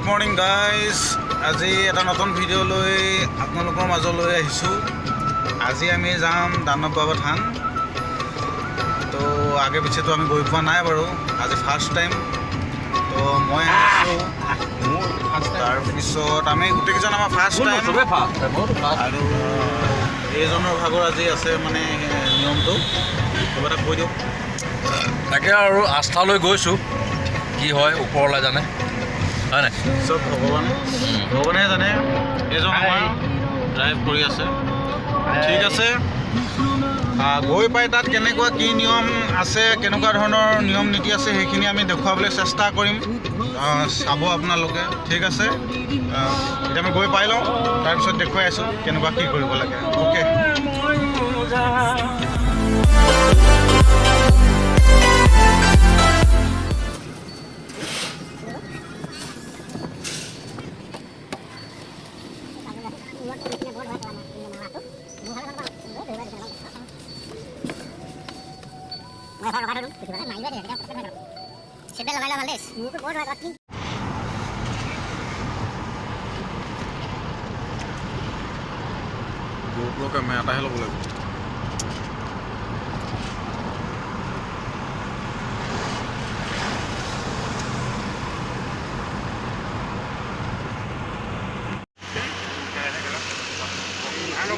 Morning guys, আজি এটা নতুন ভিডিঅ' লৈ আপোনালোকৰ মাজলৈ আহিছোঁ। আজি আমি যাম দানৱ বাবা থান। তো আগে পিছেতো আমি গৈ পোৱা নাই বাৰু, আজি ফাৰ্ষ্ট টাইম। তো মই আহিছোঁ, তাৰপিছত আমি গোটেইকেইজন আমাৰ ফাৰ্ষ্ট টাইম। আৰু এইজনৰ ভাগৰ আজি আছে মানে নিয়মটো, কিবা এটা কৈ দিয়ক। তাকে আৰু আস্থালৈ গৈছোঁ, কি হয় ওপৰলৈ জানে, হয় নাই? চব ভগৱান, ভগৱানে জানে। এজন আমাৰ ড্ৰাইভ কৰি আছে। ঠিক আছে, গৈ পাই তাত কেনেকুৱা কি নিয়ম আছে, কেনেকুৱা ধৰণৰ নিয়ম নীতি আছে, সেইখিনি আমি দেখুৱাবলৈ চেষ্টা কৰিম। চাব আপোনালোকে। ঠিক আছে, এতিয়া আমি গৈ পাই লওঁ, তাৰপিছত দেখুৱাই আছোঁ কেনেকুৱা কি কৰিব লাগে। অ'কে। GoPro camera এটাহে ল'ব লাগিব।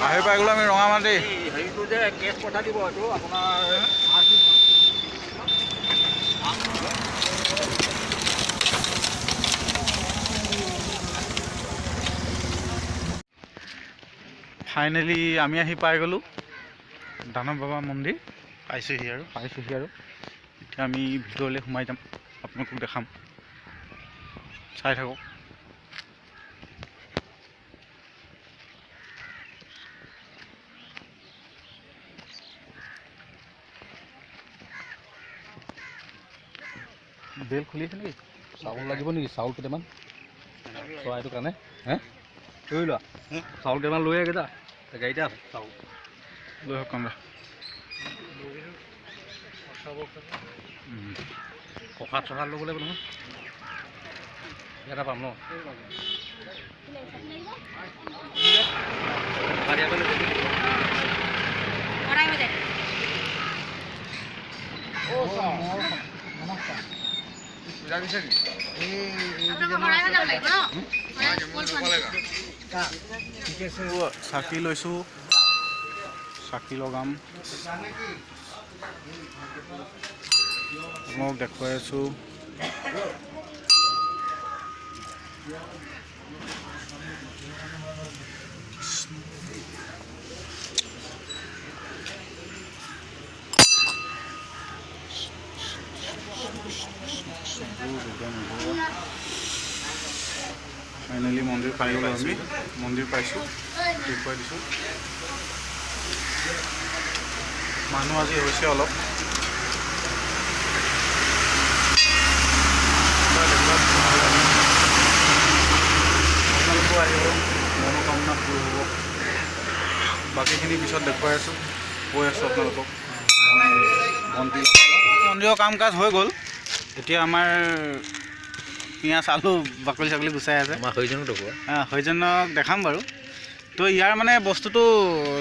আহি পাই গ'লো আমি ৰঙামাটি। হেৰিটো যে কেছ পঠাই দিব, এইটো আপোনাৰ ফাইনেলি আমি আহি পাই গ'লোঁ দানৱ বাবা মন্দিৰ পাইছোঁহি আৰু, পাইছোঁহি আৰু। এতিয়া আমি ভিতৰলৈ সোমাই যাম, আপোনালোকক দেখাম, চাই থাকক। বেল খুলি আছে নেকি? চাউল লাগিব নেকি? চাউল কেইটামান চৰাইটোৰ কাৰণে হে লৈ লোৱা, চাউল কেইটামান লৈ আহে যা, গাড়ীতে আছে চাউল। লৈ আহক কামৰা। প্ৰসাদ চসাদ ল'ব লাগিব নহয়, ইয়াতে পাম ন? চাকি লৈছোঁ, চাকি লগাম, আপোনালোকক দেখুৱাই আছোঁ। ফাইনেলি মন্দিৰ পাই গ'লোঁ আমি, মন্দিৰ পাইছোঁ, দেখুৱাই দিছোঁ। মানুহ আজি হৈছে অলপ। আপোনালোকো আহিব, মনোকামনা পূৰ হ'ব। বাকীখিনি পিছত দেখুৱাই আছোঁ, কৈ আছোঁ আপোনালোকক। বন্তি মন্দিৰৰ কাম কাজ হৈ গ'ল। এতিয়া আমাৰ পিঁয়াজ আলু বাকলি চাকলি গুচাই আছে। আমাৰ হৰিজনক দেখুওৱা। হৰিজনক দেখাম বাৰু। তো ইয়াৰ মানে বস্তুটো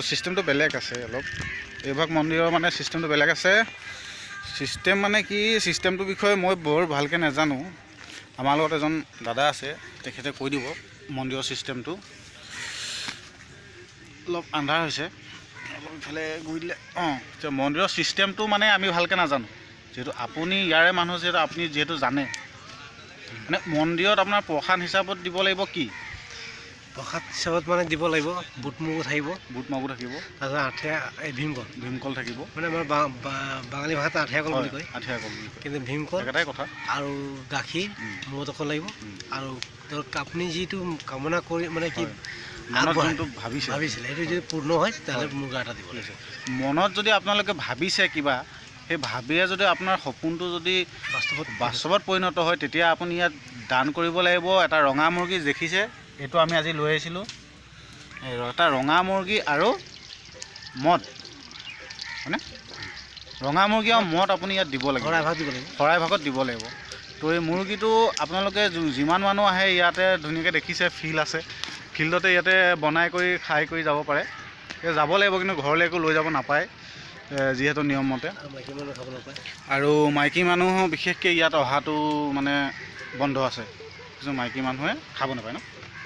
ছিষ্টেমটো বেলেগ আছে অলপ। এইভাগ মন্দিৰৰ মানে ছিষ্টেমটো বেলেগ আছে। ছিষ্টেম মানে কি, ছিষ্টেমটোৰ বিষয়ে মই বৰ ভালকৈ নাজানো। আমাৰ লগত এজন দাদা আছে, তেখেতে কৈ দিব মন্দিৰৰ ছিষ্টেমটো। অলপ আন্ধাৰ হৈছে, অলপ ইফালে গৈ দিলে। অঁ, মন্দিৰৰ ছিষ্টেমটো মানে আমি ভালকৈ নাজানো, যিহেতু আপুনি ইয়াৰে মানুহ, যিহেতু আপুনি যিহেতু জানে। মানে মন্দিৰত আপোনাৰ প্ৰসাদ হিচাপত দিব লাগিব কি? প্ৰসাদ হিচাপত মানে দিব লাগিব বুট মগু থাকিব, বুট মগু থাকিব, তাৰপিছত আঠিয়া, এই ভীমকল, ভীমকল থাকিব, মানে আমাৰ বাঙালী ভাষাত আঠিয়া কল বুলি কয়, আঠিয়া কল বুলি কয়, কিন্তু ভীমকল একেটাই কথা। আৰু গাখীৰ মদ অকল লাগিব। আৰু ধৰক আপুনি যিটো কামনা কৰি মানে কি মনত যোনটো ভাবিছে, ভাবিছিলে সেইটো যদি পূৰ্ণ হয় তেতিয়াহ'লে মুৰ্গা এটা দিব লাগিব। মনত যদি আপোনালোকে ভাবিছে কিবা, সেই ভাবিয়ে যদি আপোনাৰ সপোনটো যদি বাস্তৱত পৰিণত হয়, তেতিয়া আপুনি ইয়াত দান কৰিব লাগিব এটা ৰঙা মুৰ্গী। দেখিছে, এইটো আমি আজি লৈ আহিছিলোঁ, এটা ৰঙা মুৰ্গী আৰু মদ, হয়নে? ৰঙা মুৰ্গী আৰু মদ আপুনি ইয়াত দিব লাগিব, শৰাই ভাগ দিব লাগিব, শৰাই ভাগত দিব লাগিব। তো এই মুৰ্গীটো আপোনালোকে যিমান মানুহ আহে ইয়াতে ধুনীয়াকৈ দেখিছে ফিল্ড আছে, ফিল্ডতে ইয়াতে বনাই কৰি খাই কৰি যাব পাৰে। যাব লাগিব, কিন্তু ঘৰলৈ একো লৈ যাব নাপায় যিহেতু নিয়মমতে। আৰু মাইকী মানুহ বিশেষকৈ ইয়াত অহাটো মানে বন্ধ আছে, কিছু মাইকী মানুহে খাব নাপায় ন,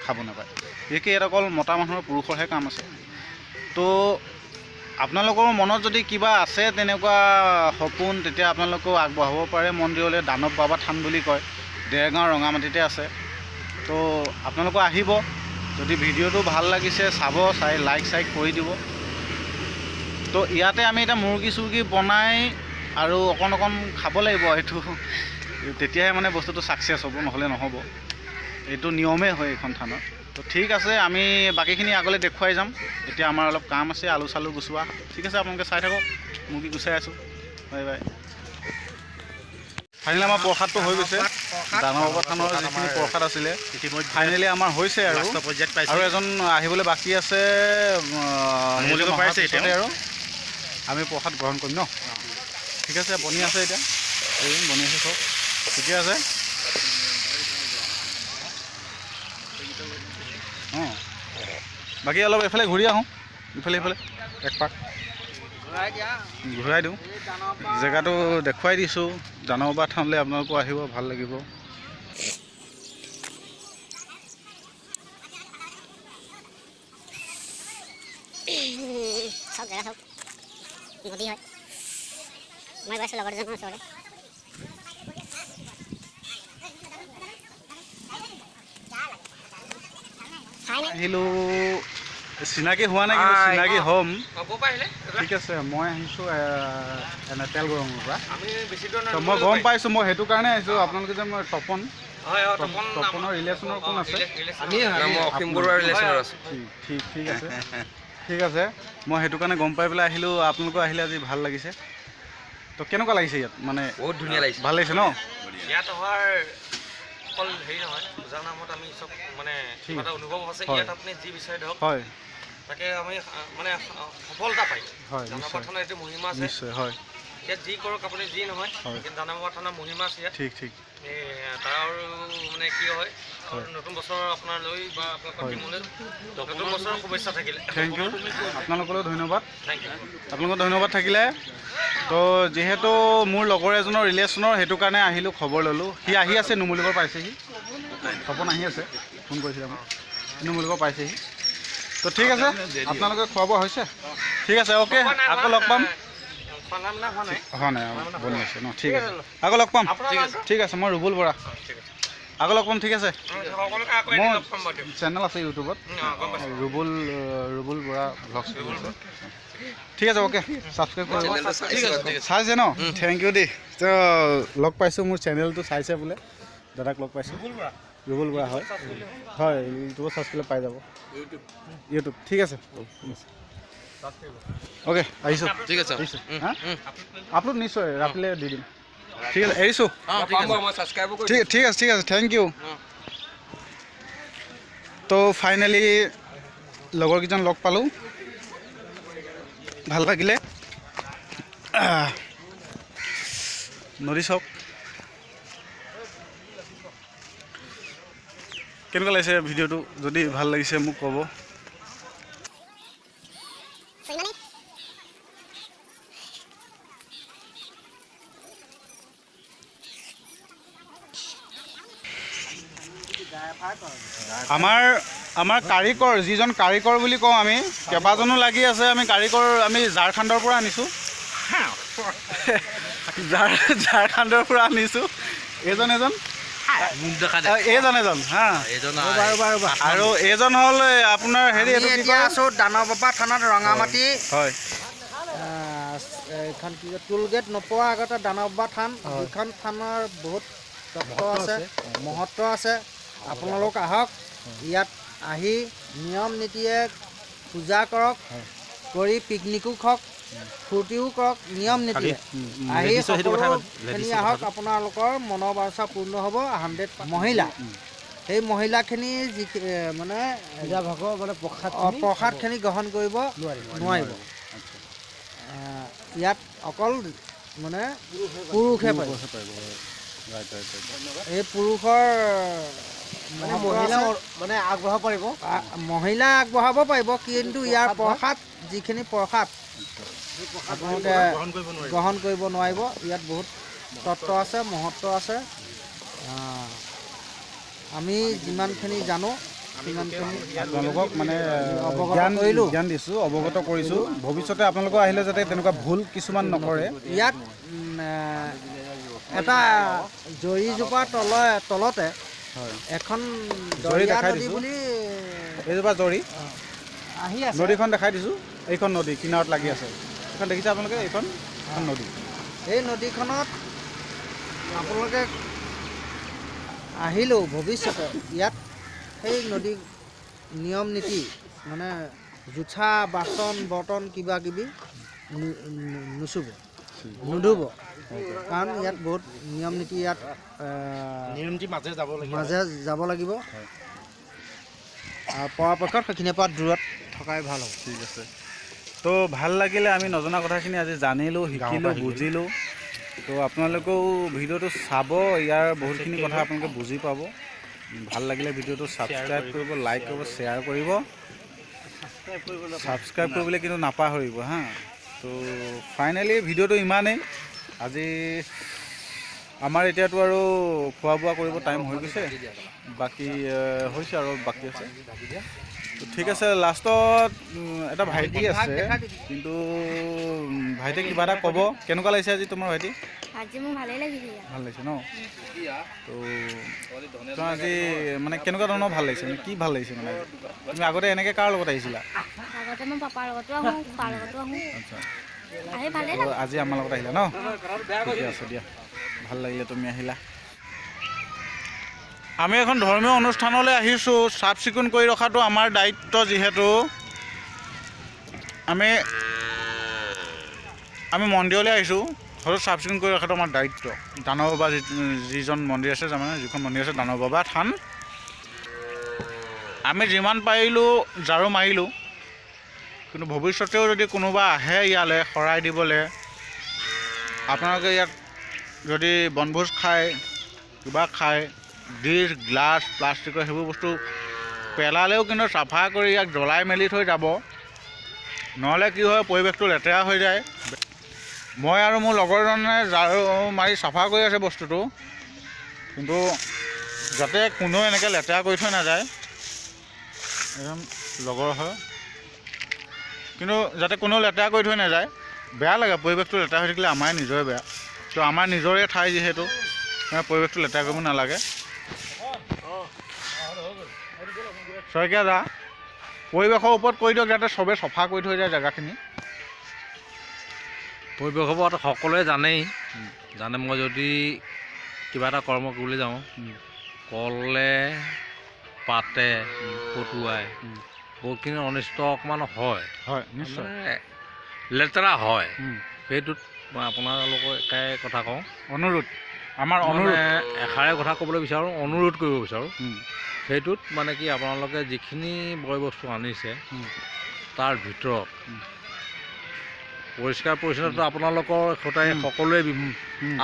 খাব নাপায়। বিশেষকৈ ইয়াত অকল মতা মানুহৰ পুৰুষৰহে কাম আছে। তো আপোনালোকৰ মনত যদি কিবা আছে তেনেকুৱা সপোন, তেতিয়া আপোনালোকেও আগবঢ়াব পাৰে মন্দিৰলৈ। দানৱ বাবা থান বুলি কয়, দেৰগাঁও ৰঙামাটিতে আছে। তো আপোনালোকো আহিব, যদি ভিডিঅ'টো ভাল লাগিছে চাব, চাই লাইক চাইক কৰি দিব। তো ইয়াতে আমি এতিয়া মুৰ্গী চুৰ্গী বনাই আৰু অকণ অকণ খাব লাগিব, এইটো তেতিয়াহে মানে বস্তুটো ছাকচেছ হ'ব, নহ'লে নহ'ব। এইটো নিয়মেই হয় এইখন থানত। তো ঠিক আছে, আমি বাকীখিনি আগলৈ দেখুৱাই যাম। এতিয়া আমাৰ অলপ কাম আছে, আলু চালু গুচোৱা। ঠিক আছে, আপোনালোকে চাই থাকক, মুৰ্গী গুচাই আছোঁ। Bye bye. Finally আমাৰ প্ৰসাদটো হৈ গৈছে। দানৱ বাবা থানৰ যিখিনি প্ৰসাদ আছিলে ফাইনেলি আমাৰ হৈছে। আৰু আৰু এজন আহিবলৈ বাকী আছে, আৰু আমি প্ৰসাদ গ্ৰহণ কৰিম ন। ঠিক আছে, বনি আছে এতিয়া, এই বনি আছে চব ঠিকে আছে। অঁ, বাকী অলপ এইফালে ঘূৰি আহোঁ, ইফালে ইফালে এক পাক ঘূৰাই দিওঁ, জেগাটো দেখুৱাই দিছোঁ। দানৱ বাবা থানলৈ আপোনালোকো আহিব, ভাল লাগিব। নদী হয়, মই গৈছোঁ লগৰ এজনৰ ওচৰলৈ। আহিলোঁ, চিনাকি হোৱা নাই কিন্তু চিনাকি হ'ম। ঠিক আছে, মই আহিছোঁ এনে তেলগৰমৰ পৰা। তো মই গম পাইছোঁ, মই সেইটো কাৰণে আহিছোঁ। আপোনালোকে যে মই তপন, তপনৰ ৰিলেশ্যনৰ কোন আছে? ঠিক ঠিক আছে, ঠিক আছে, মই সেইটো কাৰণে গম পাই পেলাই আহিলোঁ। আপোনালোকো আহিলে আজি ভাল লাগিছে। তো কেনেকুৱা লাগিছে ইয়াত? মানে বহুত ধুনীয়া লাগিছে। ভাল লাগিছে ন? ইয়াত অহাৰ অকল হেৰি নহয়, পূজাৰ নামত আমি চব মানে কিবা এটা অনুভৱ আছে। ইয়াত আপুনি যি বিচাৰে ধৰক, হয়, তাকে আমি মানে সফলতা পাই। হয়, দানৱ বাবা থানৰ এইটো মহিমা আছে। নিশ্চয় হয়, ইয়াত যি কৰক আপুনি, যি নহয়, কিন্তু দানৱ বাবা থানৰ মহিমা আছে ইয়াত। ঠিক ঠিক। তাৰ মানে কি হয়, নতুন বছৰ আপোনাৰ লৈ বা আপোনালোকৰ টিমলৈ নতুন বছৰৰ শুভেচ্ছা থাকিলে। Thank U, আপোনালোকলৈও ধন্যবাদ। Thank U, আপোনালোকৰ ধন্যবাদ থাকিলে। তো যিহেতু মোৰ লগৰ এজনৰ ৰিলেশ্যনৰ, সেইটো কাৰণে আহিলোঁ, খবৰ ল'লোঁ। সি আহি আছে, নুমলীগড় পাইছেহি। তপন আহি আছে, ফোন কৰিছিলে মোক, নুমলীগড় পাইছেহি। তো ঠিক আছে, আপোনালোকে খোৱা বোৱা হৈছে? ঠিক আছে, অ'কে, আকৌ লগ পাম। হোৱা নাই, বনি আছে ন? ঠিক আছে, আকৌ লগ পাম। ঠিক আছে, মই ৰুবুল বৰা, আকৌ লগ পাম। ঠিক আছে, মোৰ চেনেল আছে ইউটিউবত, ৰুবুল ৰুবুল বৰা ভ্লগছ। ঠিক আছে, অ'কে, ছাবস্ক্ৰাইব কৰিব। চাইছে ন? Thank U দেই। তো লগ পাইছোঁ, মোৰ চেনেলটো চাইছে বোলে, দাদাক লগ পাইছোঁ। ৰুবুল বৰা, হয় হয়, ইউটিউবত চাৰ্চ কৰিলে পাই যাব, ইউটিউব। ঠিক আছে, অ'কে, আহিছোঁ। ঠিক আছে, আপলোড নিশ্চয় ৰাতিলৈ দি দিম। ঠিক আছে, এৰিছোঁ। ঠিক ঠিক আছে, ঠিক আছে, thank U. তো ফাইনেলি লগৰকেইজন লগ পালোঁ, ভাল লাগিলে। নদী চাওক, কেনেকুৱা লাগিছে ভিডিঅ'টো? যদি ভাল লাগিছে মোক ক'ব। আমাৰ আমাৰ কাৰিকৰ, যিজন কাৰিকৰ বুলি কওঁ আমি, কেইবাজনো লাগি আছে। আমি কাৰিকৰ, আমি ঝাৰখণ্ডৰ পৰা আনিছোঁ, ঝাৰখণ্ডৰ পৰা আনিছোঁ। এইজন এজন, এইজন এজন, হা, আৰু এইজন হ'ল আপোনাৰ হেৰি, এইটো কি কয়? আছোঁ দানৱ বাবা থানত, ৰঙামাটি। হয়, এইখন কি কয়, টোল গেট নোপোৱাৰ আগতে দানৱ বাবা থান। এইখন থানৰ বহুত তত্ত্ব আছে, মহত্ব আছে। আপোনালোক আহক, ইয়াত আহি নিয়ম নীতিৰে পূজা কৰক, কৰি পিকনিকো খাওক, ফূৰ্তিও কৰক, নিয়ম নীতিৰে আহি সকলোখিনি আহক। আপোনালোকৰ মনৰ বাঞ্ছা পূৰ্ণ হ'ব। 100 মহিলা, সেই মহিলাখিনি যি মানে প্ৰসাদখিনি গ্ৰহণ কৰিব নোৱাৰিব। ইয়াত অকল মানে পুৰুষহে পাৰিব। Right right right. এই পুৰুষৰ মানে মহত্ব মহিলা আছে। মানে আগবঢ়াব পাৰিব। মহিলা আগবঢ়াব পাৰিব, কিন্তু ইয়াৰ প্ৰসাদ, যিখিনি প্ৰসাদ আপোনালোকে গ্ৰহণ কৰিব নোৱাৰিব। ইয়াত বহুত তত্ত্ব আছে, মহত্ব আছে। আমি যিমানখিনি জানো সিমানখিনি আপোনালোকক মানে অৱগত জ্ঞান কৰিলোঁ। জ্ঞান দিছোঁ, অৱগত কৰিছোঁ। ভৱিষ্যতে আপোনালোকেও আহিলে যাতে তেনেকুৱা ভুল কিছুমান নকৰে। ইয়াত এটা জৰিজোপা তলতে এখন জৰি দৰিয়া দেখাই নদী দিছোঁ। বুলি এইজোপা জৰি আহি আছে। নদীখন দেখাই দিছোঁ। এইখন নদী কিনাৰত লাগি আছে, এইখন দেখিছে আপোনালোকে? এইখন এখন নদী। এই নদীখনত আপোনালোকে আহিলেও ভৱিষ্যতে ইয়াত সেই নদী নিয়ম নীতি মানে জোঠা বাচন বৰ্তন কিবা কিবি নুচুব, নুধুব, কাৰণ ইয়াত বহুত নিয়ম নীতি ইয়াত মাজে যাব লাগিব। আৰু পৰাপক্ষত সেইখিনিৰ পৰা দূৰত থকাই ভাল হ'ব। ঠিক আছে, তো ভাল লাগিলে, আমি নজনা কথাখিনি আজি জানিলোঁ, শিকিলোঁ, বুজিলোঁ। তো আপোনালোকেও ভিডিঅ'টো চাব, ইয়াৰ বহুতখিনি কথা আপোনালোকে বুজি পাব। ভাল লাগিলে ভিডিঅ'টো ছাবস্ক্ৰাইব কৰিব, লাইক কৰিব, শ্বেয়াৰ কৰিব। ছাবস্ক্ৰাইব কৰিবলৈ কিন্তু নাপাহৰিব হা। তো ফাইনেলি ভিডিঅ'টো ইমানেই আজি। আমাৰ এতিয়াতো আৰু খোৱা বোৱা কৰিব টাইম হৈ গৈছে, বাকী হৈছে আৰু বাকী আছে। তো ঠিক আছে, লাষ্টত এটা ভাইটি আছে, কিন্তু ভাইটিয়ে কিবা এটা ক'ব। কেনেকুৱা লাগিছে আজি তোমাৰ ভাইটি? আজি মোৰ ভালেই লাগিছে ইয়াত। ভাল লাগিছে ন? তো তোমাৰ আজি মানে কেনেকুৱা ধৰণৰ ভাল লাগিছে, মানে কি ভাল লাগিছে? মানে তুমি আগতে এনেকৈ কাৰ লগত আহিছিলা? আগতে মই পাপাৰ লগতো আহোঁ, খুৰাৰ লগতো আহোঁ। আচ্ছা। আহি ভালেই তো লাগে। আজি আমাৰ লগত আহিলা ন? ঠিকে আছে দিয়া, ভাল লাগিলে তুমি আহিলা। আমি এখন ধৰ্মীয় অনুষ্ঠানলৈ আহিছোঁ, চাফ চিকুণ কৰি ৰখাটো আমাৰ দায়িত্ব। যিহেতু আমি মন্দিৰলৈ আহিছোঁ, হয়তো চাফ চিকুণ কৰি ৰখাটো আমাৰ দায়িত্ব। দানৱ বাবা যিজন মন্দিৰ আছে, মানে যিখন মন্দিৰ আছে দানৱ বাবা থান, আমি যিমান পাৰিলোঁ ঝাৰু মাৰিলোঁ, কিন্তু ভৱিষ্যতেও যদি কোনোবা আহে ইয়ালৈ শৰাই দিবলৈ, আপোনালোকে ইয়াত যদি বনভোজ খায়, কিবা খায়, ডিছ গ্লাছ প্লাষ্টিকৰ সেইবোৰ বস্তু পেলালেও কিন্তু চাফা কৰি ইয়াক জ্বলাই মেলি থৈ যাব। নহ'লে কি হয়, পৰিৱেশটো লেতেৰা হৈ যায়। মই আৰু মোৰ লগৰজনে ঝাৰু মাৰি চাফা কৰি আছে বস্তুটো, কিন্তু যাতে কোনেও এনেকৈ লেতেৰা কৰি থৈ নাযায়। এজন লগৰ হয়, কিন্তু যাতে কোনেও লেতেৰা কৰি থৈ নাযায়। বেয়া লাগে পৰিৱেশটো লেতেৰা হৈ থাকিলে, আমাৰ নিজৰে বেয়া। তো আমাৰ নিজৰে ঠাই যিহেতু, সেইকাৰণে পৰিৱেশটো লেতেৰা কৰিব নালাগে। শইকীয়া দা, পৰিৱেশৰ ওপৰত কৈ দিয়ক যাতে চবে চফা কৰি থৈ যায় জেগাখিনি। পৰিৱেশৰ ওপৰত সকলোৱে জানেই, জানে। মই যদি কিবা এটা কৰ্ম কৰিবলৈ যাওঁ, কলে পাতে পটুৱাই বহুতখিনি অনিষ্ট অকণমান হয়। হয়, নিশ্চয়। মানে লেতেৰা হয়। সেইটোত মই আপোনালোকক একাই কথা কওঁ, অনুৰোধ, আমাৰ অনুৰোধ, মানে এষাৰে কথা ক'বলৈ বিচাৰোঁ, অনুৰোধ কৰিব বিচাৰোঁ। সেইটোত মানে কি, আপোনালোকে যিখিনি বয় বস্তু আনিছে, তাৰ ভিতৰত পৰিষ্কাৰ পৰিচ্ছন্নতা আপোনালোকৰ সদায় সকলোৱে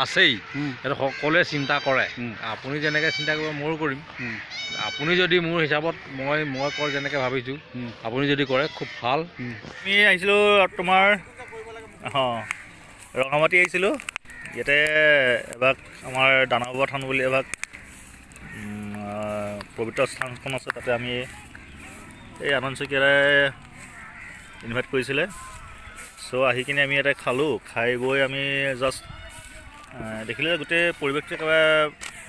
আছেই, সেইটো সকলোৱে চিন্তা কৰে। আপুনি যেনেকৈ চিন্তা কৰিব ময়ো কৰিম। আপুনি যদি মোৰ হিচাপত মই কৰ যেনেকৈ ভাবিছোঁ, আপুনি যদি কৰে খুব ভাল। আমি আহিছিলোঁ তোমাৰ ৰঙামাটি আহিছিলোঁ। ইয়াতে এভাগ আমাৰ দানৱ থান বুলি এভাগ পবিত্ৰ স্থানখন আছে, তাতে আমি এই আনন্দ শইকীয়াই ইনভাইট কৰিছিলে। চ' আহি কিনে আমি ইয়াতে খালোঁ, খাই বৈ আমি জাষ্ট দেখিলোঁ যে গোটেই পৰিৱেশটো একেবাৰে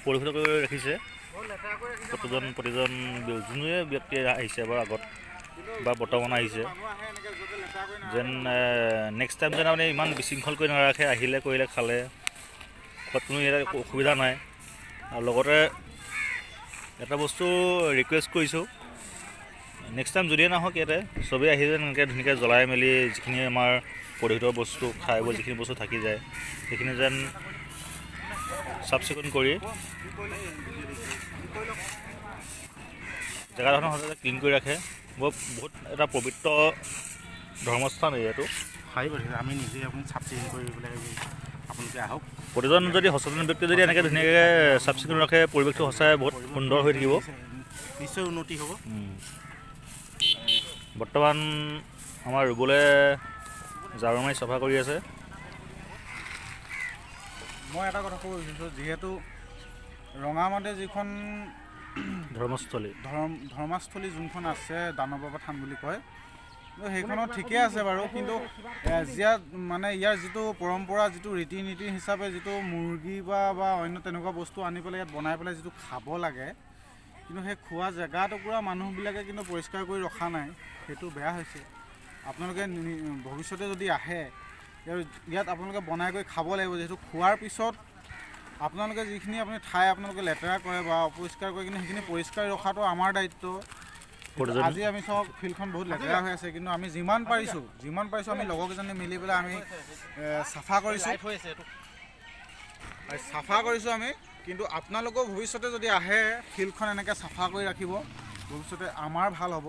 পৰিশুদ্ধ কৰি ৰাখিছে। প্ৰতিজন যোনে ব্যক্তি আহিছে বাৰু আগত বা বৰ্তমান আহিছে, যেন নেক্সট টাইম যেন আপুনি ইমান বিশৃংখল কৰি নাৰাখে। আহিলে কৰিলে খালে খোৱাত কোনো ইয়াতে অসুবিধা নাই। আৰু লগতে এটা বস্তু ৰিকুৱেষ্ট কৰিছোঁ, নেক্সট টাইম যদিয়ে নাহক ইয়াতে চবেই আহি যেন এনেকৈ ধুনীয়াকৈ জ্বলাই মেলি যিখিনি আমাৰ প্ৰদূষিত বস্তু খাই বৈ যিখিনি বস্তু থাকি যায় সেইখিনি যেন চাফ চিকুণ কৰি জেগাডোখৰ সদায় ক্লিন কৰি ৰাখে। বৰ বহুত এটা পবিত্ৰ ধৰ্মস্থান এইটো। আমি নিজে আপুনি চাফ চিকুণ কৰি পেলাই আপোনালোকে আহক। প্ৰতিজন যদি সচেতন ব্যক্তি যদি এনেকৈ ধুনীয়াকৈ চাফ চিকুণ ৰাখে, পৰিৱেশটো সঁচাই বহুত সুন্দৰ হৈ থাকিব। নিশ্চয় উন্নতি হ'ব। বৰ্তমান আমাৰ ৰুবলে ঝাৰু মাৰি চাফা কৰি আছে। মই এটা কথা ক'ব বিচাৰিছোঁ, যিহেতু ৰঙামাটিৰ যিখন ধৰ্মস্থলী, ধৰ্মাস্থলী যোনখন আছে, দানৱ বাবা থান বুলি কয়, কিন্তু সেইখনত ঠিকে আছে বাৰু, কিন্তু ইয়াত মানে ইয়াৰ যিটো পৰম্পৰা, যিটো ৰীতি নীতি হিচাপে যিটো মুৰ্গী বা অন্য তেনেকুৱা বস্তু আনি পেলাই ইয়াত বনাই পেলাই যিটো খাব লাগে, কিন্তু সেই খোৱা জেগা টুকুৰা মানুহবিলাকে কিন্তু পৰিষ্কাৰ কৰি ৰখা নাই, সেইটো বেয়া হৈছে। আপোনালোকে ভৱিষ্যতে যদি আহে ইয়াত আপোনালোকে বনাই কৰি খাব লাগিব, যিহেতু খোৱাৰ পিছত আপোনালোকে যিখিনি আপুনি ঠাই আপোনালোকে লেতেৰা কৰে বা অপৰিষ্কাৰ কৰে, কিন্তু সেইখিনি পৰিষ্কাৰ ৰখাটো আমাৰ দায়িত্ব। আজি আমি চাওক ফিল্ডখন বহুত লেতেৰা হৈ আছে, কিন্তু আমি যিমান পাৰিছোঁ আমি লগৰকেইজনে মিলি পেলাই আমি চাফা কৰিছোঁ, চাফা কৰিছোঁ আমি। কিন্তু আপোনালোকেও ভৱিষ্যতে যদি আহে, ফিল্ডখন এনেকৈ চাফা কৰি ৰাখিব, ভৱিষ্যতে আমাৰ ভাল হ'ব।